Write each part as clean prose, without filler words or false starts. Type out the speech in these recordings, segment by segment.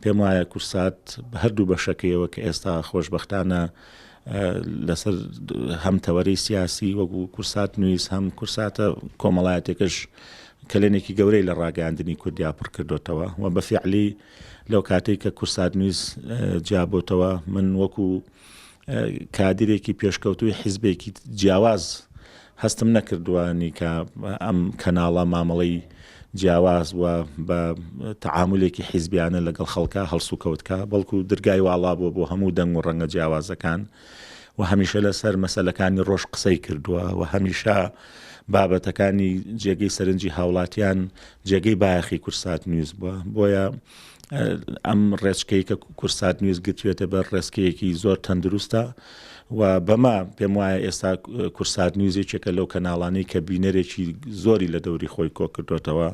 پێم وایە کورسات بە هەردوو بەشەکەیەوە کە ئێستا خۆشبەختانە لەسەر هەم تەوەرەی سیاسی وەکو کورسات نویس هەم کورساتە کۆمەڵایەتەکەش کەلێنێکی گەورەی لە ڕاگەاندنی کوردیا پڕ کردوتەوە و بە فعلی لەو کاتێک کە کورسات نویس جیابۆتەوە من وەکو کادیرێکی پێشکەوتووی حیزبێکی جیاواز هەستم نەکردووە نی کە ئەم کەناڵە مامەڵەی جیاواز و بە تەعامولێکی حیزبیانە لەگەڵ خەڵکا هەڵسوکەوت کا بەڵکو درگای واڵا بووە بۆ هەموو دەنگ و ڕەنگە جیاوازەکان و هەمیشە لەسەر مەسەلەکانی ڕۆژ قسەی کردووە و هەمیشە بابەتەکانی جێگەی سەرنجی هاوڵاتیان جێگەی بایەخی کورسات نیوز بووە بۆیە ئەم ڕێچکەی کە کورسات نیوز گرتوێتە بەر ڕێچکەیەکی زۆر تەندروستە و بەمە پێم وایە ئێستا کورسات نیوز یەکێکە لەو کەناڵانەی کە بینەرێکی زۆری لە دەوری خۆی کۆکردوێتەوە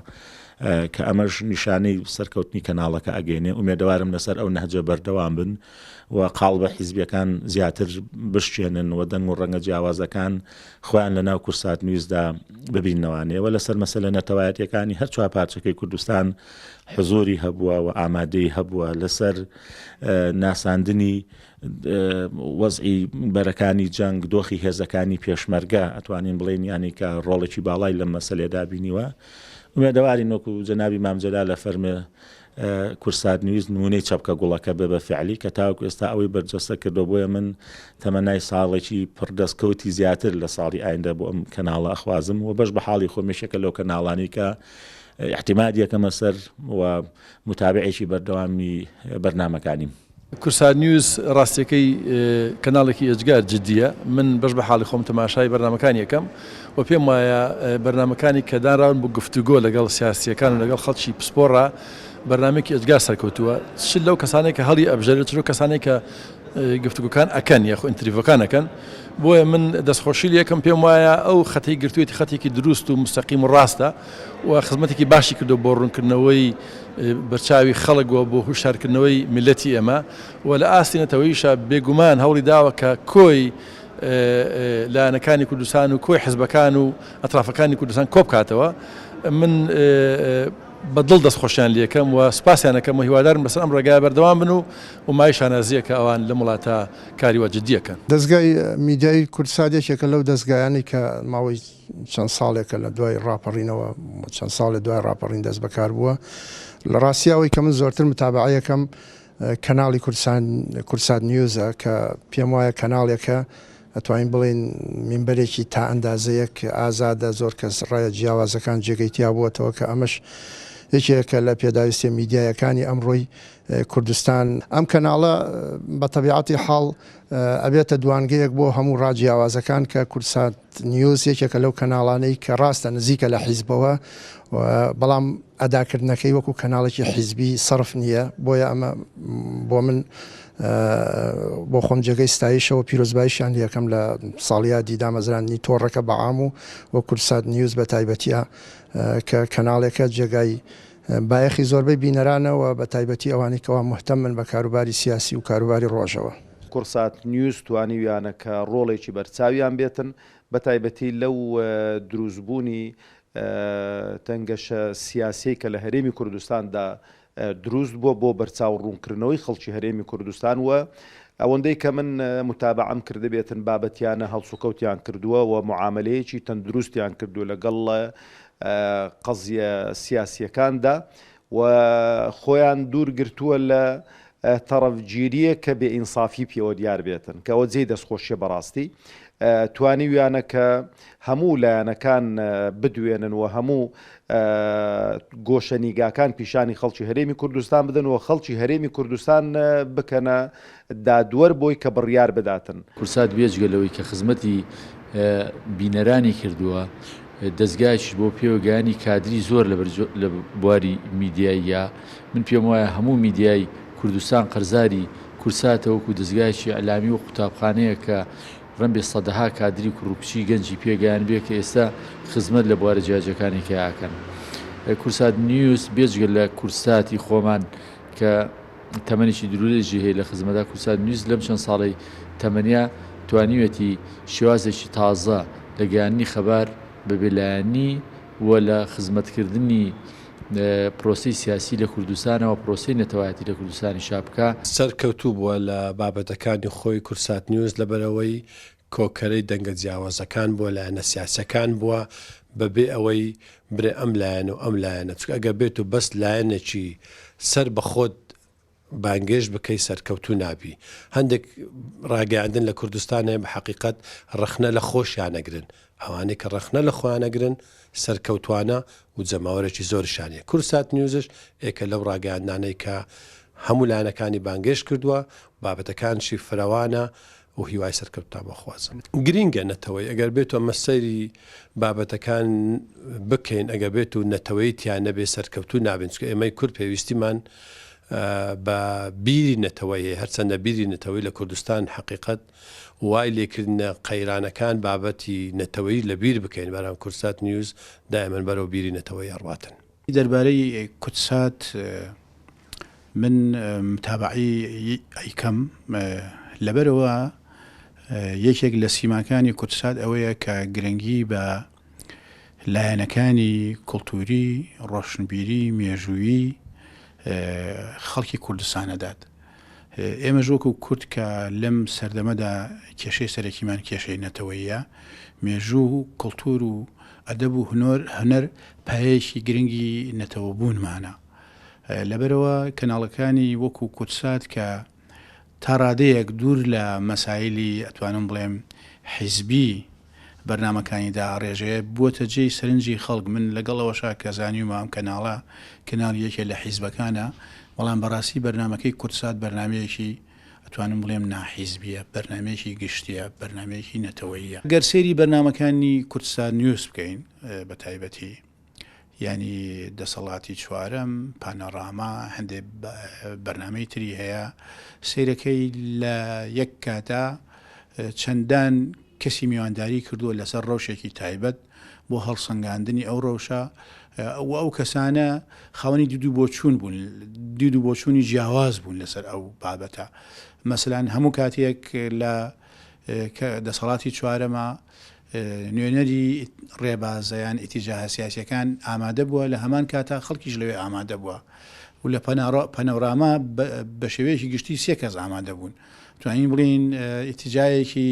کە ئەمەش نیشانەی سەرکەوتنی کەناڵەکە ئەگەینێ ئومێدەوارم لەسەر ئەو نەهجە بەردەوام بن و قاڵبە حیزبیەکان زیاتر بشکێنن و دەنگ و ڕەنگە جیاوازەکان خۆیان لە ناو کورسات نیوزدا ببیننەوانێ و لەسەر مەسەلە نەتەوایەتیەکانی هەر چوار پارچەکەی کوردستان حزوری هەبووە و ئامادەی هەبووە لەسەر ناساندنی وەزعی بەرەکانی جەنگ دۆخی هێزەکانی پێشمەرگە ئەتوانین بڵێین یانی کە ڕۆڵێکی باڵای لەم مەسەلەیەدا بینیوە ئومێدەوارین وەکو جەنابی مام جەلال ئەفەرمێ کورسات نیوز نمونەی چەپکە گوڵەکە بێ بە فعلی کە تاوەکو ئێستا ئەوەی بەرجەستە کردووە بۆیە من تەمەنای ساڵێکی پڕ دەستکەوتی زیاتر لە ساڵی ئایندە بۆ ئەم کەناڵە ئەخوازم و بەش بە حاڵی خۆم یەکێکە لەو کەناڵانەی کە ئیعتیماد یەکەمە سەر و متابعێکی بەردەوامی بەرنامەکانیم. کورسات نیوز ڕاستیەکەی کەناڵێکی ئێجگار جدیە من بەش بە حاڵی خۆم تەماشای بەرنامەکانی ئەکەم و پێم وایە بەرنامەکانی کە دانراون بۆ گفتوگۆ لەگەڵ سیاسیەکان و لەگەڵ خەڵکی پسپۆڕا بەرنامەیەکی ئێجگار سەرکەوتووە چ لەو کەسانێک کە هەڵی ئەبژێرێت چ لەو کەسانێک کە گفتوگۆکان ئەکەن یاخۆ ئینتریڤۆکان ئەکەن بۆیە من دەستخۆشی لێکەم پێم وایە ئەو خەتەی گرتوێتی خەتێکی دروست و مستەقیم و ڕاستە و خزمەتێکی باشی کردو بۆ ڕوونکردنەوەی بەرچاوی خەڵک و بۆ هوشارکردنەوەی میللەتی ئێمە و لە ئاستی نەتەوەییشا بێگومان هەوڵی داوە کە کۆی لایەنەکانی کوردستان و کۆی حزبەکان و ئەترافەکانی کوردستان کۆبکاتەوە من بە دڵ دەستخۆشیان لێکەم و سوپاسیان ئەکەم و هیوادارم لەسەر ئەم ڕێگایە بەردەوام بن و و مایەی شانازییە کە ئەوان لەم وڵاتە کاری وا جدی ئەکەن. دەزگای میدیایی کوردسات یەکێکە لەو دەزگایانەی کە ماوەی چەند ساڵێکە لە دوای ڕاپەڕینەوە چەند ساڵێ دوای ڕاپەڕین دەست بەکار بووە لە ڕاستیا ئەوەی کە من زۆرتر متابعەیەکەم کەناڵی کوردسان کوردسات نیوزە کە پێم وایە کەناڵێکە ئەتوانین بڵێین مینبەرێکی تا ئەندازەیەک ئازادە زۆر کەس ڕایە جیاوازەکان جێگەی تیا بووەتەوە کە ئەمەش یەکێکە لە پێداویستیە میدیایەکانی ئەمڕۆی کوردستان. ئەم کەناڵە بە تەبیعەتی حاڵ ئەبێتە دوانگەیەک بۆ هەموو ڕا جیاوازەکان کە کوردسات نیوز یەکێکە لەو کەناڵانەی کە ڕاستە نزیکە لە حیزبەوە بەڵام ئەداکردنەکەی وەکو کەناڵێکی حیزبی سەرف نییە بۆیە ئەمە بۆ من بۆ خۆم جێگەی ستایشەوە پیرۆزبایشیان لەکەم لە ساڵیادی دامەزراندنی تۆڕەکە بەعام و وە کوردسات نیوز بە تایبەتیە کە کەناڵێکە جێگای بایەخی زۆربەی بینەرانە و بە تایبەتی ئەوانەی کەوا موهتەمن بە کاروباری سیاسی و کاروباری ڕۆژەوە. کوردسات نیوز توانیویانە کە ڕۆڵێکی بەرچاویان بێتن بە تایبەتی لەو دروستبوونی تەنگەشە سیاسیەی کە لە هەرێمی کوردستاندا دروست بووە بۆ بەرچاو ڕوونکردنەوەی خەڵکی هەرێمی کوردستان و ئەوەندەی کە من متابەعەم کردبێتن بابەتیانە هەڵسوکەوتیان کردووە و معامەلەیەکی تەندروستیان کردووە لەگەڵ قەزیە سیاسیەکاندا و خۆیان دوور گرتووە لە تەڕەفگیریەک کە بێ ئینسافی پێوە دیار بێتن کە ئەوە جێی دەستخۆشیە بەڕاستی توانیویانە کە هەموو لایەنەکان بدوێنن و هەموو گۆشەنیگاکان پیشانی خەڵکی هەرێمی کوردستان بدەن و خەڵکی هەرێمی کوردستان بکەنە دادوەر بۆی کە بڕیار بداتن. کورسات بێجگە لەوەی کە خزمەتی بینەرانی کردووە، دەزگایەکیش بۆ پێوەگەیانی کادری زۆر لە بواری میدیاییە، من پێم وایە هەموو میدیای کوردستان قەرزاری کورساتە وەکو دەزگایەکی ئیعلامی و قوتابخانەیەک کە رەنبێ سەدەها کادری کوڕ و کچی گەنجی پێگەیاندبێ کە ئێستا خزمەت لە بوارە جیاجیاکانی کە ئەکەن. کورسات نیوز بێجگە لە کورساتی خۆمان کە تەمەنێکی دوورودرێژی هەیە لە خزمەتا کورسات نیوز لەم چەند ساڵەی تەمەنیا توانیویەتی شێوازێکی تازە لە گەیاندنی خەبار بە بێلایەنی و لە خزمەتکردنی. پرۆسەی سیاسی لە کوردستانەوە پرۆسەی نەتەوایەتی لە کوردستانیشا بکا. سەرکەوتوو بووە لە بابەتەکانی خۆی کوردسات نیوز لەبەرئەوەی کۆکەرەی دەنگە جیاوازەکان بووە لایەنە سیاسیەکان بووە بەبێ ئەوەی برێ ئەم لایەن و ئەم لایەنە چونکە ئەگەر بێت و بەس لایەنێکی سەر بە خۆت بانگێشت بکەی سەرکەوتوو نابی هەندێک ڕاگەیاندن لە کوردستان هەیە بە حەقیقەت ڕەخنە لە خۆشیان ئەگرن ئەوانەی کە ڕەخنە لە خۆیان ئەگرن سەرکەوتوانە و جەماوەرێکی زۆریشیان هەیە کوردسات نیوزش ئێکە لەو ڕاگەیاندنانەی کە هەموو لایەنەکانی بانگێشت کردووە بابەتەکانشی فرەوانە و هیوای سەرکەوتتان بۆ خوازم. گرینگە نەتەوەی ئەگەر بێتو ئەمە سەیری بابەتەکان بکەین ئەگەر بێتو نەتەوەی تیا نەبێ سەرکەوتوو نابین چونکە ئێمەی کورد پێویستیمان بە بیری نەتەوەی هەیە هەرچەندە بیری نەتەوەی لە کوردستان حەقیقەت وای لێکردنە قەیرانەکان بابەتی نەتەوەی لە بیر بکەین بەرام کوردسات نیوز دایمەن بەرەو بیری نەتەوەی ئەڕواتن. دەربارەی کوردسات من متابەعەی ئەیکەم لەبەرئەوە یەکێک لە سیماکانی کوردسات ئەوەیە کە گرنگی بە لایەنەکانی کڵتوری، ڕۆشنبیری، مێژوویی خەڵکی کوردستان ئەدات. ئێمەش وەکو کورد کە لەم سەردەمەدا کێشەی سەرەکیمان کێشەی نەتەوەییە، مێژوو و کڵتور و ئەدەب و هونەر پایەیەکی گرنگی نەتەوەبوونمانە. لەبەرئەوە کەناڵەکانی وەکو کوردسات کە تا ڕادەیەک دوور لە مەسایلی ئەتوانم بڵێم حیزبی بەرنامەکانی دائەڕێژێ بووەتە جێی سەرنجی خەڵک من لەگەڵ ئەوەشا کە زانیومە ئەم کەناڵە کەناڵی یەکێ لە حیزبەکانە بەڵام بەڕاستی بەرنامەکەی کوردسات بەرنامەیەکی ئەتوانم بڵێم ناحیزبیە بەرنامەیەکی گشتیە بەرنامەیەکی نەتەوەییە گەر سەیری بەرنامەکانی کوردسات نیوز بکەین بە تایبەتی یانی دەسەڵاتی چوارەم، پانۆراما، هەندێ بەرنامەی تری هەیە، سەیرەکەی لە یەک کاتا چەندان کەسی میوانداری کردووە لەسەر ڕەوشێکی تایبەت بۆ هەڵسەنگاندنی ئەو ڕەوشە و ئەو کەسانە خاوەنی دید و بۆچوون بوون، دید و بۆچوونی جیاواز بوون لەسەر ئەو بابەتە. مەسەلەن هەموو کاتێک لە دەسەڵاتی چوارەمە نوێنەری ڕێبازە یان ئیتیجاهە سیاسیەکان ئامادە بووە، لە هەمان کاتا خەڵکیش لەوێ ئامادە بووە و لە پەنۆراما بە شێوەیەکی گشتی سێ کەس ئامادە بوون. توانین بڵێین ئیتیجاهێکی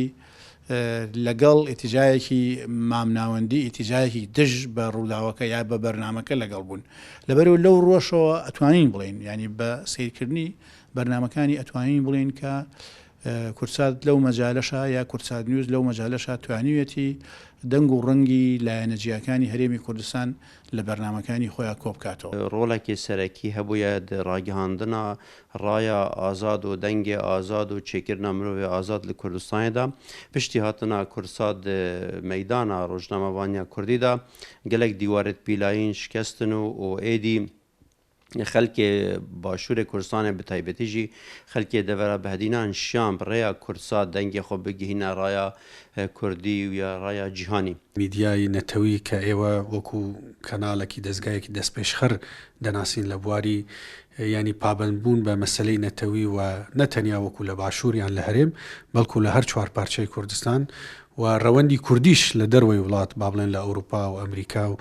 لەگەڵ ئیتیجاهێکی مامناوەندی، ئیتیجاهێکی دژ بە ڕووداوەکە یا بە بەرنامەکە لەگەڵ بوون. لەبەرئەوە لەو ڕووەشەوە ئەتوانین بڵێین یانی بە سەیرکردنی بەرنامەکانی ئەتوانین بڵێین کە کوردسات لەو مەجالەشا یا کوردسات نیوز لەو مەجالەشا توانیویەتی دەنگ و ڕەنگی لایەنە جیاکانی هەرێمی کوردستان لە بەرنامەکانی خۆیا کۆبکاتەوە. ڕۆڵێکی سەرەکی هەبوویە di ragihandina raya azad û dengê azad û çêkirina mirovê azad li Kurdistanê de. Piştî hatina Kurdsat di meydana rojnamevaniya Kurdî de gelek dîwarê pîlayîn şikestin û êdî Xelkê Başûrê Kurdistanê bi taybetî jî xelkê devera Behdînan şiyan bi rêya Kurdsat dengê xwe bigihîne raya Kurdî û ya raya cîhanî. میدیای نەتەوی کە ئێوە وەکو کەناڵێکی دەزگایەکی دەستپێشخەر دەناسین لە بواری یانی پابەندبوون بە مەسەلەی نەتەوی و نە تەنیا وەکو لە باشوور یان لە هەرێم بەڵکو لە هەر چوارپارچەی کوردستان و رەوەندی کوردیش لە دەروەی وڵات با بڵێن لە ئەوروپا و ئەمریکا و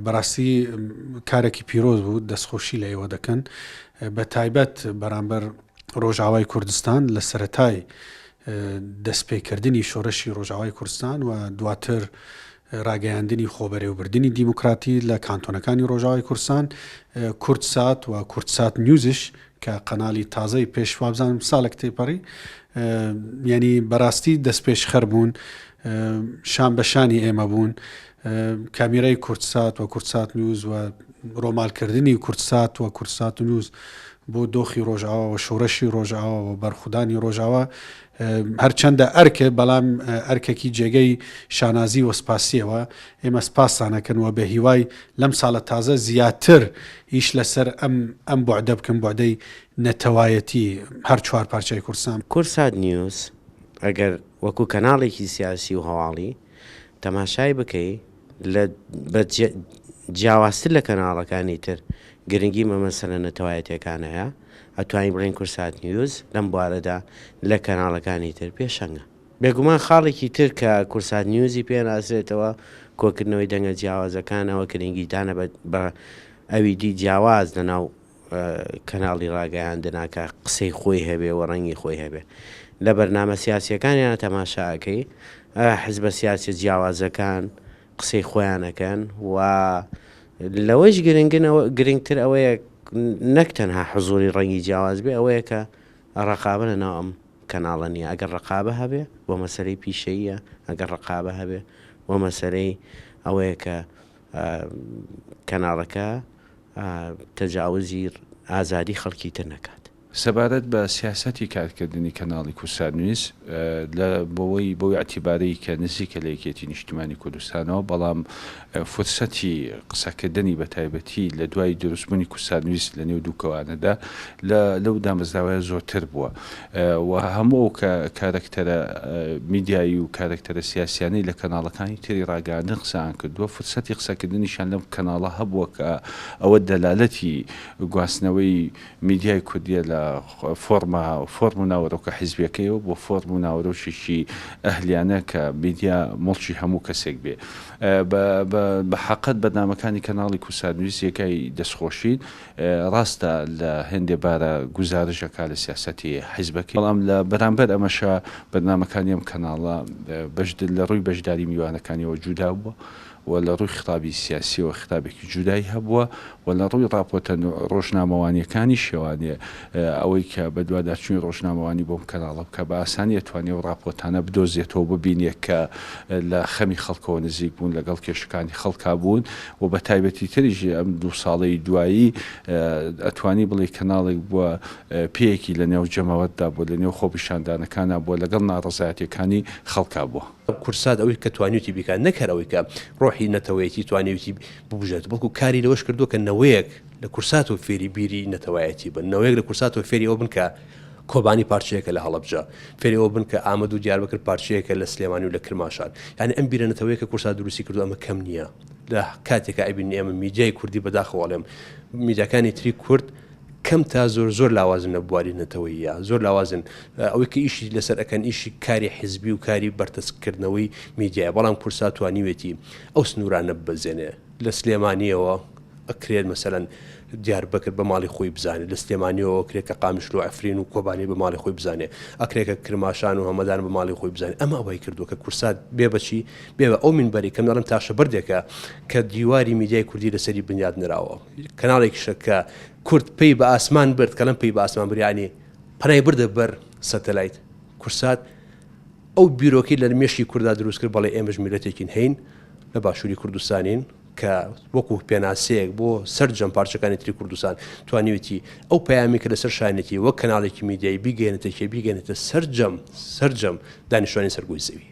بەڕاستی کارێکی پیرۆز بوو دەستخۆشی لە ئێوە دەکەن بە تایبەت بەرامبەر ڕۆژاوای کوردستان لە سەتای دەستپێکردنی شۆڕشی ڕۆژاوای کوردستان و دواتر ڕاگەیاندنی خۆبەرێوبردنی دیموکراتی لە کانتۆنەکانی ڕۆژاوای کوردستان کوردسات و کوردسات نیوزش کە قەنالی تازەی پێش وابزانم ساڵێک تێپەڕی یعنی بەڕاستی دەستپێشخەر بوون شان بە شانی ئێمە بوون کامیرای کوردسات و کوردسات نیوز و ڕۆمالکردنی کوردسات و کوردسات نیوز بۆ دۆخی ڕۆژاوا و شۆڕشی ڕۆژاوا و بەرخودانی ڕۆژاوا هەرچەندە ئەرکە بەڵام ئەرکێکی جێگەی شانازی و سپاسیەوە ئێمە سپاستانەکەن و بە هیوای لەم ساڵە تازە زیاتر ئیش لەسەر ئەم ئەم بوعدە بکەن بوعدەی نەتەوایەتی هەر چوار پارچەی کوردستان. کوردسات نیوز، ئەگەر وەکو کەناڵێکی سیاسی و هەواڵی تەماشای بکەی لە بە جیاوازتر لە کەناڵەکانی تر گرنگی بە مەسەلە نەتەوایەتیەکان هەیە، ئەتوانین بڵێین کوردسات نیوز لەم بوارەدا لە کەناڵەکانی تر پێشەنگە. بێگومان خاڵێکی تر کە کوردسات نیوزی پێ ناسرێتەوە کۆکردنەوەی دەنگە جیاوازەکانەوە گرنگیدانە بە بە. ئەوی دی جیاواز لەناو کەناڵی ڕاگەیاندنا کە قسەی خۆی هەبێ و ڕەنگی خۆی هەبێ لە بەرنامە سیاسیەکانیانە تەماشا ئەکەی حزبە سیاسیە جیاوازەکان قسەی خۆیان ئەکەن و لەوەش گرنگن گرنگتر ئەوەیە نەک تەنها حزوری ڕەنگی جیاواز بێ ئەوەیە کە ڕقابە لە ناو ئەم کەناڵە نییە ئەگەر ڕقابە هەبێ بۆ مەسەرەی پیشەیە ئەگەر ڕقابە هەبێ بۆ مەسەرەی ئەوەیە کە کەناڵەکە تەجاوزی ئازادی خەڵکی تر نەکات. سەبارەت بە سیاسەتی کارکردنی کەناڵی کوردسات نیوز لە بەوەی بەو ئیعتیبارەی کە نزیکە لە یەکێتی نیشتیمانی کوردستانەوە بەڵام فرسەتی قسەکردنی بە تایبەتی لە دوای دروستبوونی کوردسات نیوز لە نێو دوو کەوانەدا لە لەو دامەزراوەیە زۆرتر بووە و هەموو ئەو کە کارەکتەرە میدیایی و کارەکتەرە سیاسیانەی لە کەناڵەکانی تری ڕاگەیاندن قسەیان کردووە فرسەتی قسەکردنیشیان لەم کەناڵە هەبووە کە ئەوە دەلالەتی گواستنەوەی میدیای کوردیە لە فۆرمە فۆرم و ناوەرۆکە حیزبیەکەیەوە بۆ فۆرم و ناوەرۆکێکی ئەهلیانە کە میدیا موڵکی هەموو کەسێک بێ. بە بە بە حەقەت بەرنامەکانی کەناڵی کوردسات نیوز جێگای دەستخۆشین. ڕاستە لە هێندێ بارە گوزارش ئەکا لە سیاسەتی حیزبەکەی، بەڵام لە بەرامبەر ئەمەشا بەرنامەکانی ئەم کەناڵە بەشد لە ڕووی بەشداری میوانەکانیەوە جودا بووە و لە ڕووی خیتابی سیاسیەوە خیتابێکی جودای هەبووە و لە ڕووی ڕاپۆرتە ڕۆژنامەوانیەکانیشەوانێ ئەوەی کە بەدواداچوونی ڕۆژنامەوانی بۆم کەناڵە بکا بە ئاسانی ئەتوانێ ئەو ڕاپۆرتانە بدۆزێتەوە و ببینێ کە لە خەمی خەڵکەوە نزیک بوون لەگەڵ کێشەکانی خەڵکا بوون و بە تایبەتی تریش ئەم دوو ساڵەی دوایی ئەتوانی بڵێی کەناڵێک بووە پێیەکی لە نێو جەماوەردا بووە لە نێو خۆپیشاندانەکانا بووە لەگەڵ ناڕەزایەتیەکانی خەڵکا بووە. کوردسات ئەوەی کە توانیوتی بیکات نەک هەر ئەوەی کە ڕۆحی نەتەوەیەتی توانیوتی ببوژێنێت بەڵکو کاری لەوەش کردووە کە نەوەیەک لە کوردساتەوە فێری بیری نەتەوایەتی بن، نەوەیەک لە کوردساتەوە فێری ئەوە بن کە کۆبانی پارچەیەکە لە هەڵەبجە، فێری ئەوە بن کە ئامەد و دیاربەکر پارچەیەکە لە سلێمانی و لە کرماشان. یانی ئەم بیرە نەتەوەیە کە کوردسات دروستی کردووە ئەمە کەم نییە. لە کاتێکا ئەبینین ئێمە میدیای کوردی بەداخەوە ئەڵێم میدیاکانی تری کورد کەم تا زۆر زۆر لاوازن لە بواری نەتەوەییا زۆر لاوازن ئەوەی کە ئیشی لەسەر ئەکەن ئیشی کاری حزبی و کاری بەرتەسککردنەوەی میدیایە بەڵام کوردسات توانیوێتی ئەو سنوورانە ببەزێنێ لە سلێمانیەوە ئەکرێت مەسەلەن دیاربەکر بە ماڵی خۆی بزانێت لە سلێمانیەوە ئەکرێت کە قامیشلو و عەفرین و کۆبانی بە ماڵی خۆی بزانێت ئەکرێت کە کرماشان و هەمەدان بە ماڵی خۆی بزانێت ئەمە ئەوەی کردووە کە کورسات بێ بەچی بێ بە ئەو مینبەری کەم دەڵێم تاشە بەردێکە کە دیواری میدیای کوردی لەسەری بنیات نراوە کەناڵێکیشە کە کورد پێی بە ئاسمان برد کەڵم پێی بە ئاسمان بریانی پەنای بردە بەر سەتەلایت کورسات ئەو بیرۆکەی لە مێشکی کوردا دروست کرد بەڵێ ئێمەش میللەتێکین هەین لە باشووری کوردستانین کە وەکو پێناسەیەک بۆ سەرجەم پارچەکانی تری کوردستان توانیوێتی ئەو پەیامی کە لەسەر شانێتی وەک کەناڵێکی میدیایی بیگەێنێتە کێ بیگەێنێتە سەرجەم سەرجەم دانیشتوانی سەر گۆی زەوی.